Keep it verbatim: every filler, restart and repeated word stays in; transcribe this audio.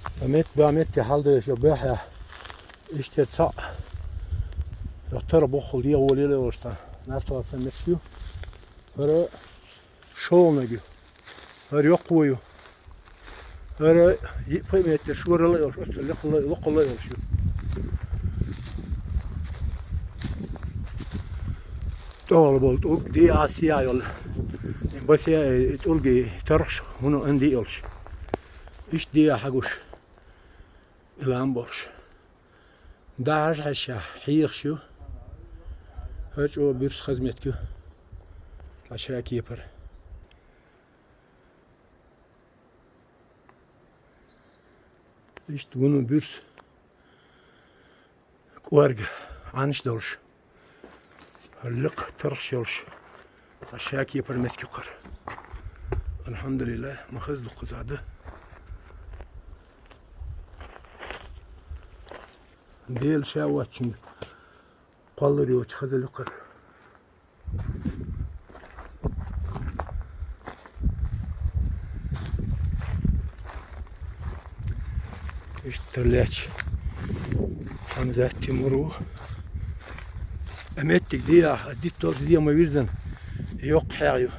Ткъа метта, ткъа метта хьалдеш йола баьхьа. Иштта цхьаъ. Йоах, тара боххал дегӀ волийла йолаш цхьа. Наьртоса метта ю. ХӀара шолнаг ю. ХӀара йоккха ю. ХӀара йиъ-пхиъ метр шорала йолаш, оццул лакхал, лакхал йолаш ю. ТӀехьа бола тӀулг дегӀа сиа йола. Басе, э, тӀулги тархаш, хӀуна анди йолаш. Иштта дегӀа хьагуш. Илам болаш. ДӀахьажа-хьажа хьехаш ю. ХӀара чӀогӀа буьрса хаза метка ю. Цхьа ши кепара. Иштта вуно буьрса. КӀоарга Ӏанаш долаш. ХӀара лакха тархаш йолаш. Цхьа ши кепара метка ю-кх хӀара. Алхьамдулиллахь, ма хаза дукха зада. Дела ша воацачунга кхоллар йоацаш хаза ю-кх хӀара. Иштта тарлаьча Хьамзат Тимур ва. А меттиг дегӀа, а дитталца дегӀа ма вирзан, йоккха хьагӀ ю.